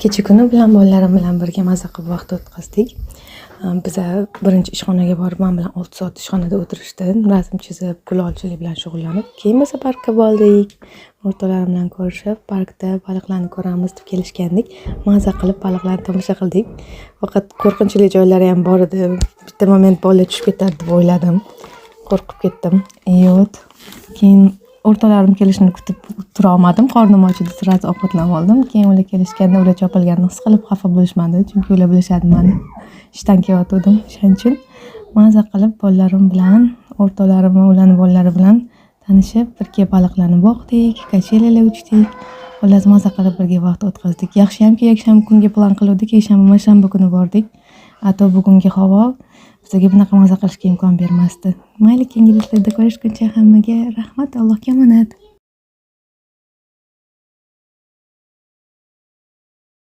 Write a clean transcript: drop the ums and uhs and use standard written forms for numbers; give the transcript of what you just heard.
Kecha kuni bilan bolalarim bilan birga maza qilib vaqt o'tkazdik. Biza birinchi ishxonaga borib, man bilan 6 soat ishxonada o'tirishdi. Rasm chizib, kulolchilik bilan shug'ullanib, keyin biz parkka bordik. O'rtoqlarim bilan ko'rishib, parkda baliqlarni ko'ramiz deb kelishgandik. Maza qilib baliqlarni tomosha qildik. Faqat qo'rqinchli joylari ham bor edi. Bitta moment bola tushib ketadi deb o'yladim. Qo'rqib ketdim. И вот keyin o'rtoqlarim kelishini kutib tura olmadim. Qornim och edi, сразу ovqatlanib oldim. Keyin ular kelishganda ular chopilganini his qilib xafa bo'lishmadi, chunki ular bilishadi mani. Ishdan kelyotgandim. O'shaning uchun maza qilib bolalarim bilan, o'rtoqlarim va ularning bolalari bilan tanishib, birga baliqlarni boqdik, качели lar uchdik. Xullas, maza qilib birga vaqt o'tkazdik. Yaxshiyamki, yakshanba kunga plan qiluvdik, yakshanba, shanba kuni bordik. А то bugungi havo bizga bunaqa maza qilishga imkon bermasdi. Mayli, keyingi videolarda ko'rishguncha hammaga rahmat, Allohga omonat.